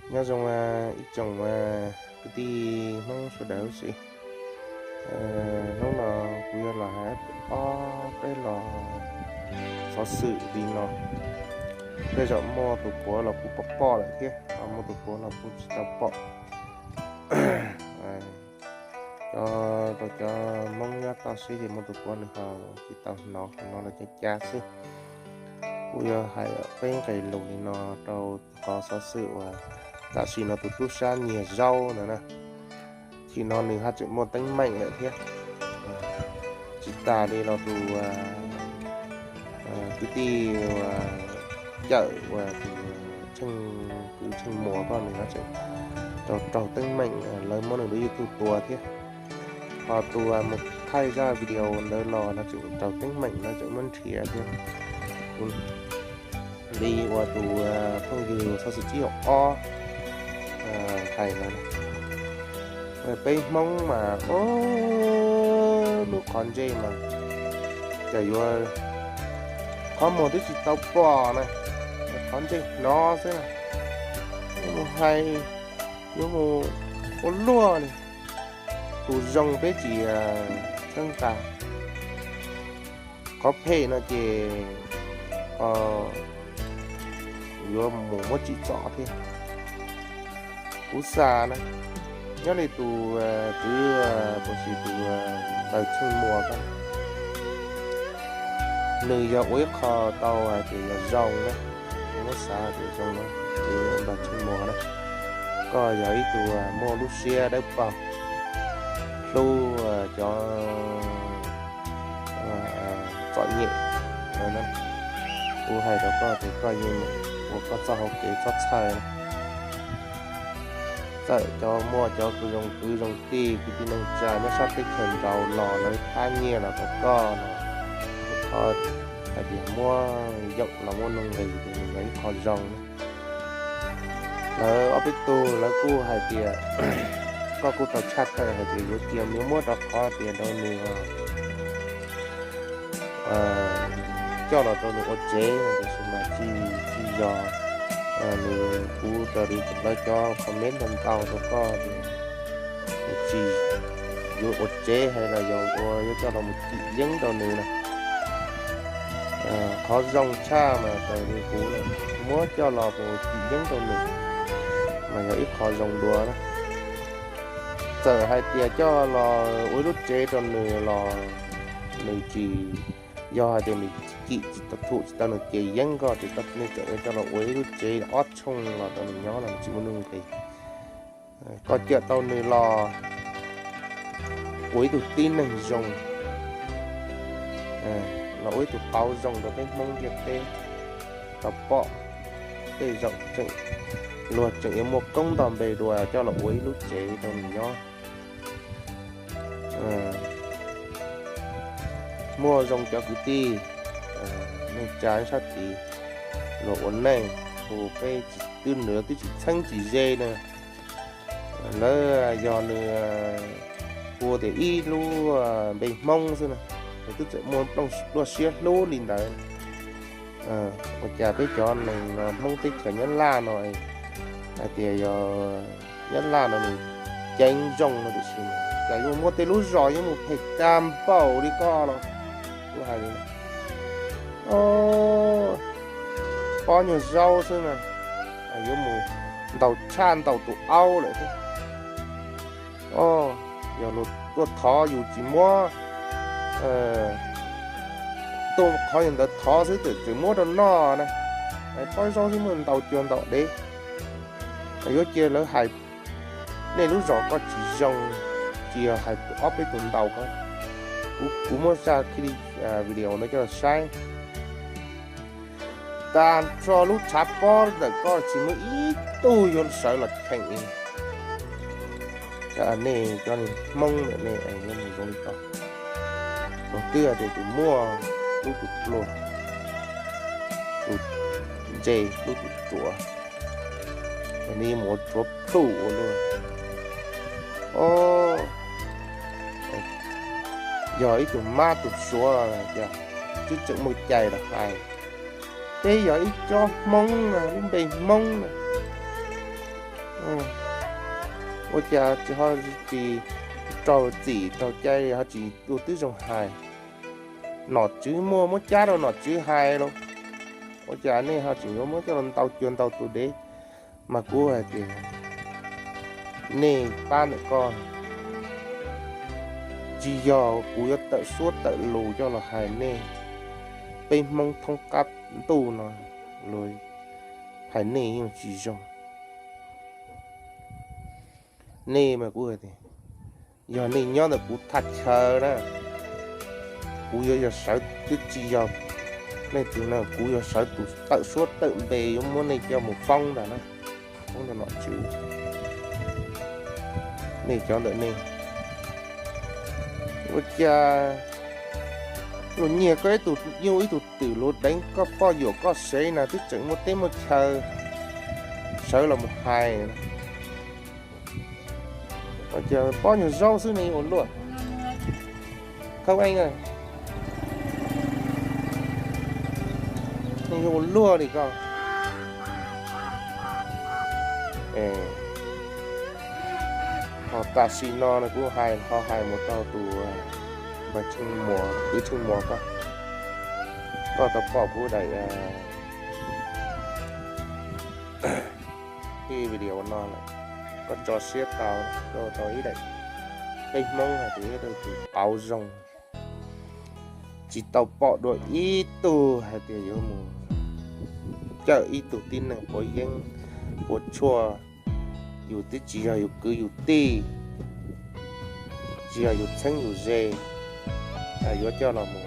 Nyob zoo ib tsoom kwv tij Hmoob sawv daws huv si. Hnub no kuv yuav los hais ob peb los xov xwm li no. Tej zaum muaj tus puav los kuv pom pom lawm thiab, ho muaj tus puav los kuv tsis tau pom. Cov, rau cov Hmoob nyob toj siab ces muaj tus puav nws ho tsis tau hnov qhov no los cas cas xwb. Kuv yuav hais peb nqe lus li no rau qhov xov xwm uas tam sim no tus tub sab nyiag zaub ntawd na. Tam sim no nws haj tseem muaj teeb meem lawm thiab. Tsis tas li los tus kwv tij uas Cawm uas tus Tsheej, kwv Tsheej Muas ko nws haj tseem raug raug teeb meem, lawv muab nws lub YouTube tua thiab. Ho tus mus thaij zaj video ntawd los no tseem raug teeb meem no tseem muab nrhiav thiab. Li uas tus phooj ywg xov xwm tsib caug ob hais no, peb Hmoob mas lub qhov ntsej mas cas yuav, qhov muag twb tsis tau pom na, qhov ntsej hnov xwb na, yuav mus hais, yuav mus ua luaj li. Tus zoo peb tsis txhawb nqa, qhov phem no ces yuav mus muab tsim txom thiab. Kuv xav na, nyob li tus kwv, puas tsis, tus Ntxawg Tsheej Muas ko, nws yog ua ib qho tau hais tias yog zoo na, kuv muab xav tias zoo na, tus Ntxawg Tsheej Muas na, koj yog ib tug muaj lub siab dawb paug, hlub cov txom nyem. Kuv hais rau koj tias koj yeej mus ua koj txoj hauv kev txhob txhawj. Txawm cov muaj cov kwv zoo kwv zoo tij kwv tij neej tsa nyob sab teb chaws nraud los lawv thab nyiaj los rau koj no, thov hais tias muab yoom los muab nuj nqis tias nws yog ib qho zoo. Lawv ob peb tug lawv kuj hais tias, koj kuj tau tshaj tawm hais tias yuav cia yuav muab rau qhov tias rau nws coj los rau nws ua tsev, tiam sis mas tsis, tsis yog. Nws, kuv raws li lawv cov comment ntau ntau rau koj, nws tsis yuav ua tsev hais los yog ua yuav coj los mus cim yeeb rau nws na. Qhov zoo tshaj mas raws li kuv lawm, muab coj los mus cim yeeb rau nws mas yog ib qho zoo dua na. Txawm hais tias coj los ua ib lub tsev rau nws los nws tsis, yog hais tias nws cim tsis tau, thum tsis tau nws ces yeeb ko ces koj nej txawm coj los ua ib lub tsev ob tshooj los rau nws nyob los nws tsis muaj nuj nqis. Koj cawm tau nws los ua ib tug tib neeg zoo, los ua ib tug qauv zoo rau peb Hmoob ntiaj teb tau pom. Tej zaum tseem, luag tseem yuav muaj koob nto npe dua coj los ua ib lub tsev rau nws nyob. Muaj zoo cov kwv tij neej tsa sab tid, luag ua neej hu peb twb, nws twb tsis txheeb tsis ze na. Lawv yog nws hu tias ib lub npe Hmoob xwb na, nws twb txawm muaj nplooj pluaj siab hlub li ntawd. Ua cas peb cov neeg Hmoob teb chaws Nyab Laj no hais tias yog Nyab Laj no nws ceev zoo no tiam sis cas yuav muab tej lub zos yuav mus phem tag npaum li ko los, kuv hais li, pob nyuag zaub xwb na, yuav mus ntaus tshaj ntaus tus aub lawm thiab. Yog luag tuaj thov yus tsis muab, tuaj qhov yog ntawd thov xwb txawm tseem muab rau noj na. Pob zaub xwb muab ntaus cuag ntaus dev. Yuav cia lawv hais nej lub zos koj tsis zoo, tsis yog hais ob peb tus ntaus ko. Kuv, kuv muab zaj video no coj los saib. Tag nrho lub tshav pob ntawm koj tsis muaj ib tug yuav sawv los cheem li. Nej cov Hmoob ntawm nej yuav mus zoo li ko. Luag twb hais tias tus muaj hlub tus pluag, tus ntse hlub tus ruam, nej mus ua tshuav plhuj ua luaj. Yog ib tug mab tus suav, twb tseem muaj cai los hais. Peb yog ib tsob Hmoob na, lub npe Hmoob na, Ua cas tsis ho tsis raug txim raug cai li ho tsis ua tib zoo hais? Nom tswv muaj muab cab rau nom tswv hais los, ua cas nej ho tseem yuav muab coj los ntaus cuag ntaus tus dev? Mas kuv hais tias nej pab ntawm koj, tsis yog kuv yuav tawm suab tawm lus coj los hais nej. Peb Hmoob thoob qab ntuj no los hais nej yeej tsis zoo. Nej mas kuv hais tias, yog nej nyob ntawm kuv thaj chaw na, kuv yuav yog sawv, twb tsis yog leej twg no, kuv yog sawv tus tawm suab tawm npe yuav muab nej coj mus foob ntag na, foob rau nom tswv. Nej cov ntawm nej, ua cas luag nyiag koj ib tug nyuj ib tug twm luag deev koj poj yuam koj sev na twb tseem muaj teb muaj chaw sawv los mus hais. Pob nyuag zaub xwb nej yuav ua luaj. Khawb eeb, nej yuav ua luaj li koj. Ho tam sim no kuv hais ho hais mus rau tus kwv Tsheej Muas koj, koj tau pom kuv daim video no lawm, koj tso siab tau, tau ib daim peb Hmoob hais tias tus qauv zoo, tsis tau pom dua ib tug hais tias yuav mus cawm ib tug tib neeg quav yeeb quav tshuaj, yus twb tsis yog yus kwv yus tij, tsis yog yus txheeb yus ze, yuav coj los mus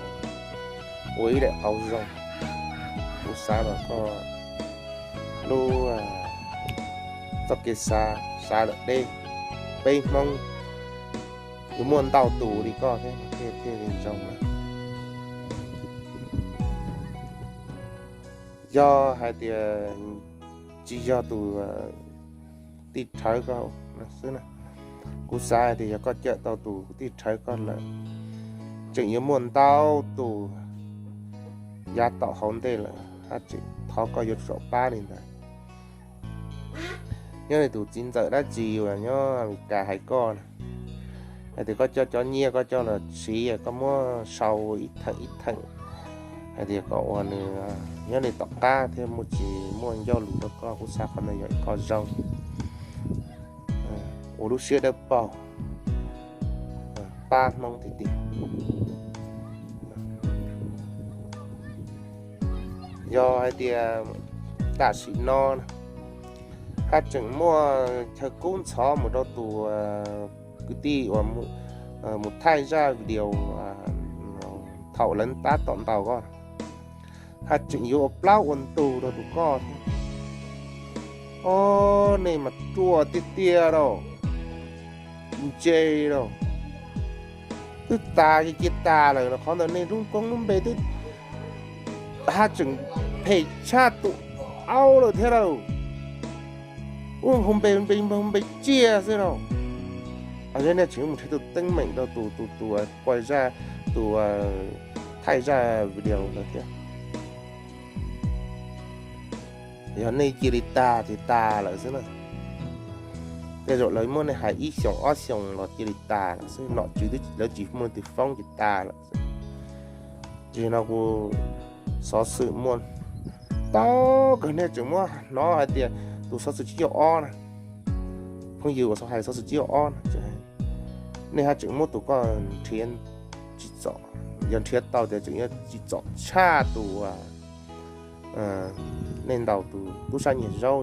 ua ib daim qauv zoo. Kuv xav mas koj lub txoj kev xav, xav lawm deb, peb Hmoob yuav muaj ntau tus li koj thiab thiaj li zoo na. Yog hais tias tsis yog tus tij rhawv koj xwb na, kuv xav hais tias yog koj cawm tau tus tij rhawv koj lawm, tseem yuav muaj ntau tus yav tom hauv ntej lawm haj tseem thov koj yuav tsum pab li ntawd. Nyob li tus txiv ntxawm dab tsi uas nyob Amelikas hais koj na, hais tias koj coj cov nyiaj koj coj los siv, koj muab sau ib theem ib theem, hais tias kom ua nws nyob li tom qab thiab muaj tsis muaj ncauj lus rau koj, kuv xav qhov ntawd yog ib qho zoo, ua lub siab dawb paug, pab Hmoob tiag tiag. Yog hais tias tam sim no haj tseem muaj chaw kub ntxhov mus rau tus kwv tij uas mus thaij zaj video thaum lawv tab tom ntaus koj, haj tseem yuav ua plaub ua ntug rau tus koj thiab. Ob, nej mas ruam tiag tiag lauj, ntse lauj. Twb tas ces cia tas lawm los qhov ntawd nej lub koob lub npe twb haj tseem phem tshaj tus aub lawm thiab lauj. Ub, npau npe npe npau npe tsiaj xwb lauj. Nej tseem mus nrhiav tus teeb meem rau tus tus tus ua zaj, tus thaij zaj video ntawd thiab. Yog nej cia li tas ces tas lawm xwb na. Tej zaum lawv muab nej hais ib xyoos ob xyoos los cia li tas lawm xwb, nom tswv twb lawv tsis muaj leej twg foob ces tas lawm xwb. Tam sim no kuv xov xwm muaj tau kawg, nej tseem muab hnov hais tias tus xov xwm tsib caug ob na, phooj ywg uas xov hais xov xwm tsib caug ob na, nej haj tseem muab tus koj nrhiav tsim txom, yog nrhiav tau tias tseem yuav tsim txom tshaj tus nej ntaus tus tub sab nyiag zaub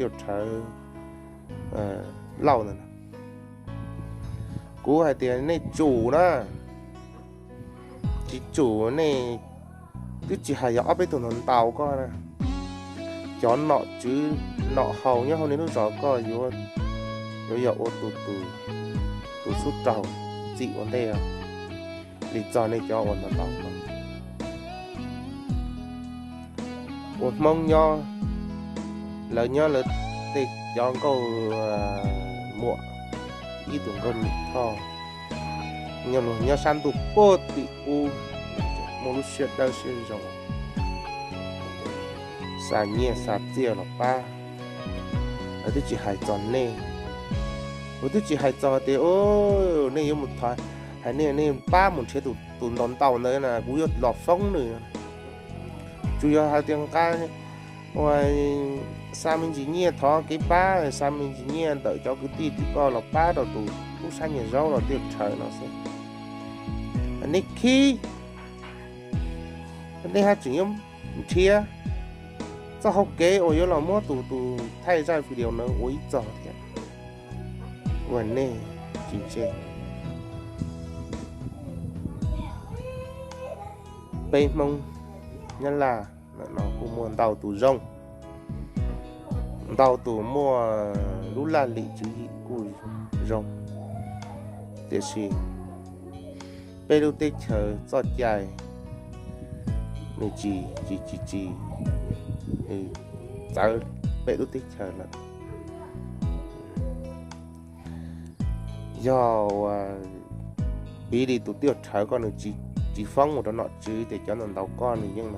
yog Tiaj Rhawv Lauj ntawd. Kuv hais tias nej tsum na, tsis tsum nej twb tsis hais yog ob peb tug ntaus ntaus koj na, cov nom tswv nom haus nyob hauv nej lub zos koj yuav, yuav yog ua tus, tus xub raug txim ua ntej li txog nej cov uas ntaus ntaus koj. Ua Hmoob nyob, lawv nyob lawv tej cov nkauj muam, ib tug nkauj Mim Thoj, nyob luag nyob sab ntuj puag tim ub, muaj lub siab dawb siab zoo, xa nyiaj xa txiaj los pab, lawv twb tsis hais txog nej. Kuv twb tsis hais txog tias nej yuav mus thov, hais nej, nej pab mus nrhiav tus ntaus ntau ntawd na, kuv yuav los foob nws. Tsuas yog hais tias nqa ua, xa me ntsis nyiaj, thov kev pab xa me ntsis nyiaj ntawm cov kwv tij tim koj los pab rau tus tub sab nyiag zaub los tiaj rhawv no xwb. Nej khib, nej haj tseem yuav nrhiav txoj hau kev uas yuav los muab tus, tus thaij zaj video no ua ib txog thiab. Ua nej tsis ntse. Peb Hmoob Nyab Laj no kuj muaj ntau tus zoo, ntau tus muaj lub laj lim tswv yim kuj zoo, tiam sis peb lub teb chaws txoj cai nws tsis, tsis, tsis, tsis txawv peb lub teb chaws lawm. Yog piv li tus tiaj rhawv koj nws tsis foob mus rau nom tswv ces cov ntaus koj nws yeej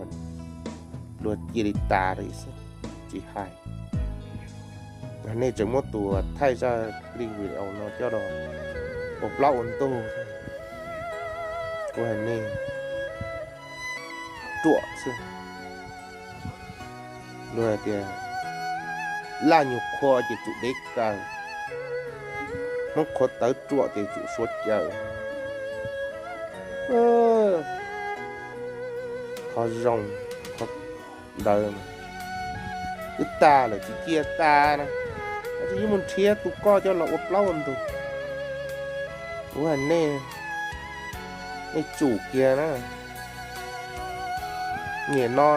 luag cia li tas li xwb, tsis hais. Nej tseem muab tus thaij zaj clip video no coj los ua plaub ua ntug, kuv hais nej ruam xwb. Luag hais tias laj nyuag qhua ces tsum dev kaw, Hmoob qhuav tawv ruam ces tsum suav cawm. Qhov zoo, qhov ntawd twb tas lawm tsis cia tas na, yuav mus nrhiav tus koj coj los ua plaub ua ntug. Kuv hais nej, nej tsum kiag na. Nim no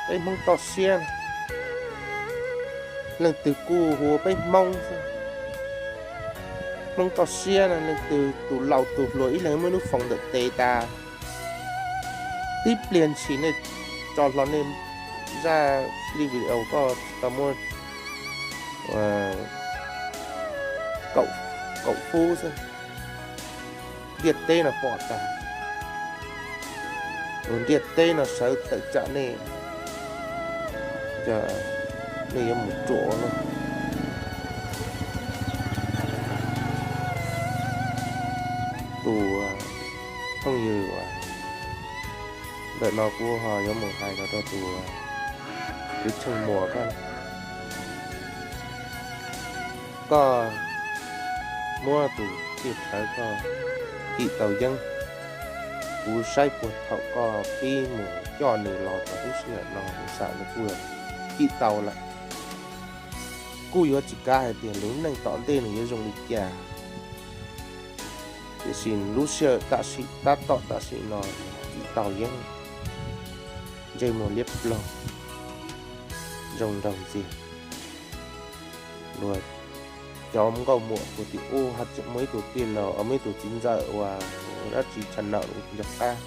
peb Hmoob toj siab, leej twg kuj hu ua peb Hmoob xwb. Hmoob toj siab no leej twg tus laus tus hluas ib leeg muaj ib lub foos ntawm tes tas, tib pliag ntshis nej tso hlo nej zaj clip video koj tsis tau muaj kaum fub xwb, ntiaj teb no pom tas. Tus ntiaj teb no sawv tawm tsam nej, nej yuav mus ruam no. Tus phooj ywg uas ntawm no kuv ho yuav mus hais no rau tus kwv Tsheej Muas koj, koj muab tus tij rhawv koj cim tau yeeb. Kuv saib puag thaum koj pib mus coj nws los txog lub sij hawm no kuv xav nws kuj cim tau lawm. Kuj yuav tsis kav hais tias lub neej tom ntej nws yuav zoo li cas, tiam sis lub sij hawm tam sim tab tom tam sim no cim tau yeeb, ntsej muag liab ploog, zoo nraug ntxiag. Luag cov nkauj muam kuv tim ub haj tseem muaj ib tug tij laug, muaj ib tug txiv ntxawm uas dab tsi tsha nawm los nco qab,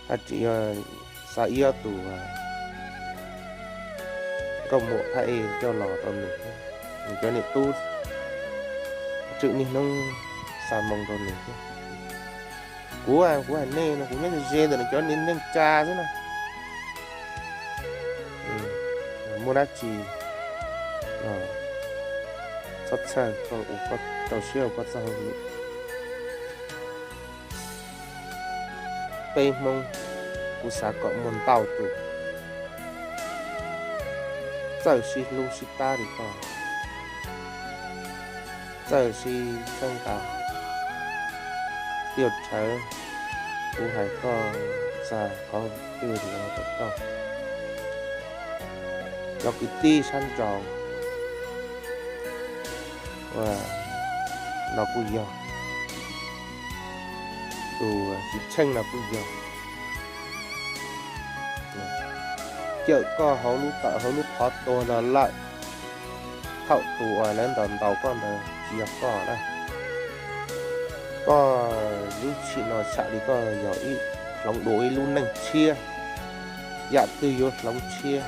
haj tseem yog xa ib ob tug nkauj muam phab ej coj los rau nws, nws cov niam tub tseem niaj hnub xa moo rau nws thiab. Kuv, kuv hais nej no kuv nyob ze ze ntawm nws cov neej tsa xwb na. Muaj dab tsi txhob txhawj, koj ua koj rau siab ua koj txoj hauj lwm. Peb Hmoob, kuv xav kom muaj ntau tus txawj sib hlub sib pab li koj, txawj sib txhawb nqa. Tij Rhawv, kuv hais koj txog qhov twg los rau koj, cov kwv tij sab nraud los kuj yog, tus Txiv Tsheej los kuj yog, cawm koj hauv lub tawm hauv lub qhov tuag los lawm. Thaum tus uas lawv ntaus ntaus koj ntawd tsis yog koj na. Koj lub tshim no tsham li koj yog ib, hloov dua ib lub neej tshiab, yam twg yuav hloov tshiab,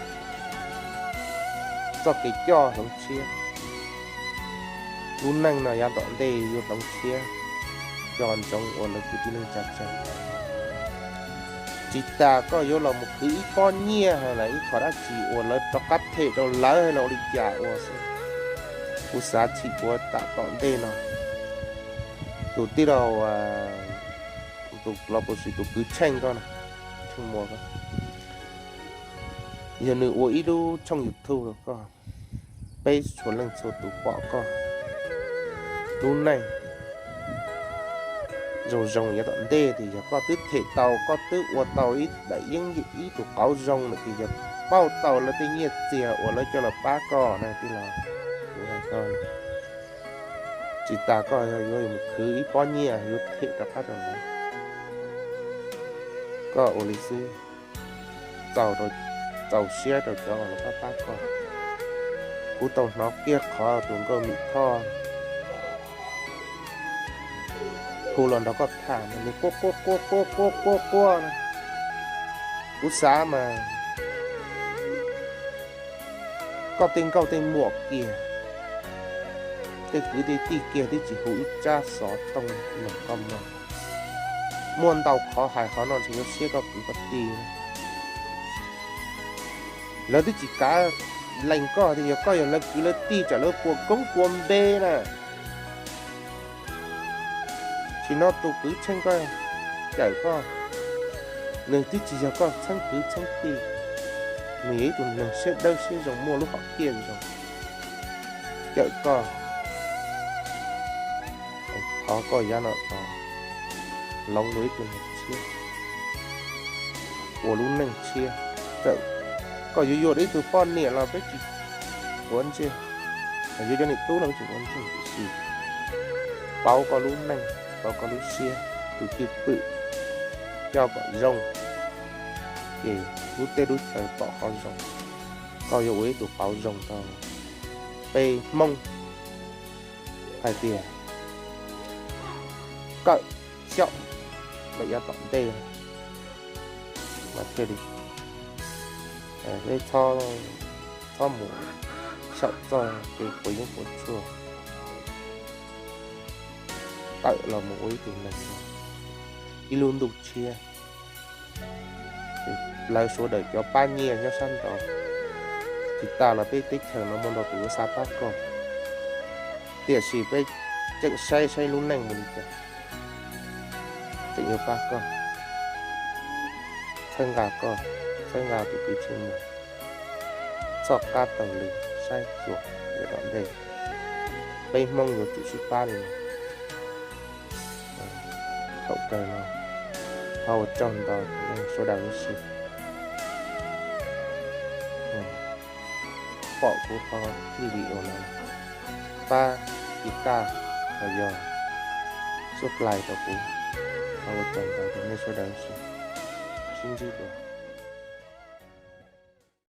txoj kev coj hloov tshiab, lub neej no yav tom ntej yuav hloov tshiab, nco ntsoov ua lawv kwv tij neej tsa tseg. Tsis tas koj yuav los mus khwv ib pob nyiaj los ib qho dab tsi uas lawv rov qab them rau lawv los ua li cas ua xwb. Kuv xav txhim kuv tam tom ntej no, tus tij laug, tus los puas sis tus kwv Tsheej koj na, Tsheej Muas, yog nws ua ib lub tshooj YouTube rau koj, peb txhua leej txhua tus pom koj lub neej zoo zoo yav tom ntej, tias yog koj twb them tau, koj twb ua tau ib daim yeeb yim ib tus qauv zoo lawm, ces yog pauj tau lawv tej nyiaj txiag uas lawv coj los pab koj na tij laug. Kuv hais koj, tsis tas koj yuav mus khwv ib pob nyiaj yuav them rov qab rau lawv. Koj ua li xwb, txaus siab rau cov uas los pab pab koj. Kuv tau hnov kiag qhov tus nkauj Mim Thoj hu los nrog koj tham mas nws quaj quaj quaj quaj quaj quaj quaj na. Kuv xav mas koj tej nkauj tej muam kiag, tej kwv tej tij kiag twb tsis hu ib tsab xov tooj nrog koj mloog. Muaj ntau qhov hais qhov no ntshe yuav siab koj kwv koj tij. Lawv twb tsis kav lees koj tias yog koj yog lawv kwv lawv tij, tsam lawv kua koob kua npe na. Tsis no tus kwv Tsheej koj, cawm koj, nws twb tsis yog koj txheeb kwv txheeb tij, nws yog ib tug neeg siab dawb siab zoo muaj lub hom phiaj zoo, cawm koj, thov koj yav no tod hloov dua ib tug neeg tshiab, ua lub neej tshiab. Txawm koj yuav yuav ib tug poj niam los peb tsis quav ntsej, yuav cov niam tub los peb tsis quav ntsej, tiam sis pauv koj lub neej, pauv koj lub siab, tus cwj pwm, coj kom zoo, ces lub teb lub chaw pom qhov zoo. Koj yuav ua ib tug qauv zoo rau peb Hmoob hais tias kawm xyaum lawm yav tom ntej mas thiaj li, peb txhob mus xyaum txog kev quav yeeb quav tshuaj, tawm los mus ua ib tug neeg, ib lub ntuj tshiab. Lawv sawv daws cov pab nyiaj nyob sab nraud, tsis tas los peb teb chaws no muaj ntau tus yuav xav pab koj, tiam sis peb tseem saib saib lub neej mus li cas, tseem yuav pab koj, txhawb nqa koj, txhawb nqa tus kwv Tsheej Muas, txoj qab taug lw saib xyuas yav tom ntej, peb Hmoob yuav tsum sib pab li no. Thaum kawg no, thov ua tsaug ntau rau nej sawv daws huv si pom kuv qhov video no, pab tiv tauj los yog subscribe rau kuv. Thov ua tsaug ntau rau nej sawv daws huv si, sib ntsib dua.